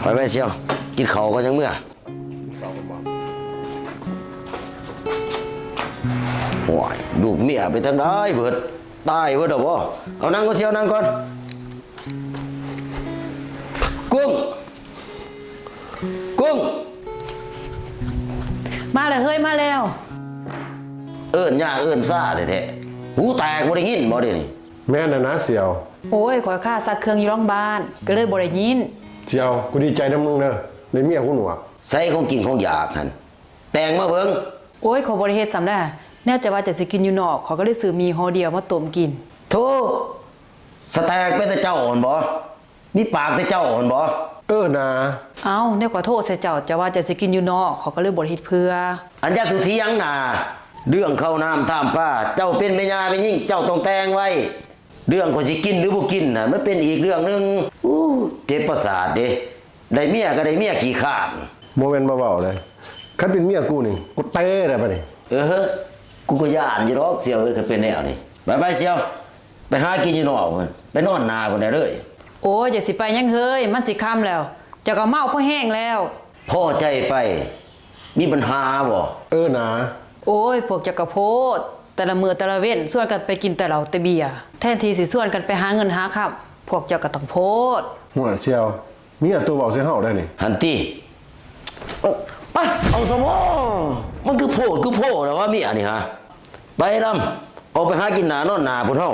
ໄປໄປຊຽວ ກິນເຂົ້າກ່ອນຈັ່ງເມືອ. ໂອ້ຍ ລູກເມຍໄປທາງໃດເບິດ? ຕາຍເບິດແລ້ວບໍ່? ເອົາ ນັ່ງກ່ອນຊຽວ ນັ່ງກ່ອນ. ກຸ້ງ ກຸ້ງ ມາແລ້ວເຮີ້ຍ ມາແລ້ວ. ເອີ້ນຍາກເອີ້ນຊ້າແທ້ໆ ຫູແຕກບໍ່ໄດ້ຍິນບໍ່ດຽວນີ້? ແມ່ນແລ້ວນະຊຽວ. ໂອ້ຍ ຂ້ອຍຄາຊັກເຄື່ອງຢູ່ໂຮງບານ ກໍເລີຍບໍ່ໄດ້ຍິນ. ຊຽວ ກູດີໃຈນຳມຶງເດີ ໄດ້ເມຍຫູໜວກ. ໃສຂອງກິນຂອງຢາກຫັ້ນ? ແຕ່ງມາເບິ່ງ. ໂອ້ຍ ຂ້ອຍບໍ່ໄດ້ເຮັດຊ້ຳນະ ແນວເຈົ້າວ່າເຈົ້າຊິກິນຢູ່ນອກ ຂ້ອຍກໍເລີຍຊື້ໝີ່ຫໍ່ດຽວມາຕົ້ມກິນ. ໂທ້ ສະແຕກເປັນແຕ່ເຈົ້າຫັ້ນບໍ? ມີປາກແຕ່ເຈົ້າຫັ້ນບໍ? ເອີນາ. ເອົ້າ ແນວຂ້ອຍໂທໃສ່ເຈົ້າ ເຈົ້າວ່າເຈົ້າຊິກິນຢູ່ນອກ ຂ້ອຍກໍເລີຍບໍ່ໄດ້ເຮັດເພື່ອ. ອັນຢ່າສູ່ຖຽງນາ ເລື່ອງເຂົ້ານ້ຳທາມປາ ເຈົ້າເປັນແມ່ຍ່າແມ່ຍິງ ເຈົ້າຕ້ອງແຕ່ງໄວ້. ເລື່ອງຂ້ອຍຊິກິນຫຼືບໍ່ກິນຫັ້ນ ມັນເປັນອີກເລື່ອງໜຶ່ງ. ອູ້ ເຈັບປະສາດເດ້ ໄດ້ເມຍກໍໄດ້ເມຍຂີ້ຄ້ານ. ບໍ່ແມ່ນບໍ່ເວົ້າເດ້ ຄັນເປັນເມຍກູນີ້ ກູເຕະໄດ້ປານນີ້. ເອີ ກູກໍຢ້ານຢູ່ດອກຊຽວເອີຍ ຄັນເປັນແນວນີ້. ໄປໆຊຽວ ໄປຫາກິນຢູ່ນອກພຸ້ນ ໄປນອນໜ້າພຸ້ນໄດ້ເລີຍ. ໂອ້ຍ ຢ່າຊິໄປຫຍັງເຮີ້ຍ ມັນຊິຄ່ຳແລ້ວ ເຈົ້າກໍເມົາພໍແຮງແລ້ວ. ພໍໃຈໄປ ມີບັນຫາບໍ່? ເອີນາ. ໂອ້ຍ ພວກເຈົ້າກໍໂພດ ແຕ່ລະມື້ແຕ່ລະເວັນຊວນກັນໄປກິນແຕ່ເຫຼົ້າແຕ່ເບຍ ແທນທີ່ຊິຊວນກັນໄປຫາເງິນຫາຄຳ ພວກເຈົ້າກໍຕ້ອງໂພດ. ໂອ້ຍ ຊຽວ ເມຍໂຕເວົ້າໃສ່ເຮົາໄດ໋ນີ້. ຫັ້ນຕິ ໄປ ເອົາຊະບໍ ມັນຄືໂພດຄືໂພດລະວ່າເມຍນີ້ຫາ. ໄປລຳ ອອກໄປຫາກິນໜ້ານອນໜ້າພຸ້ນເຮົາ.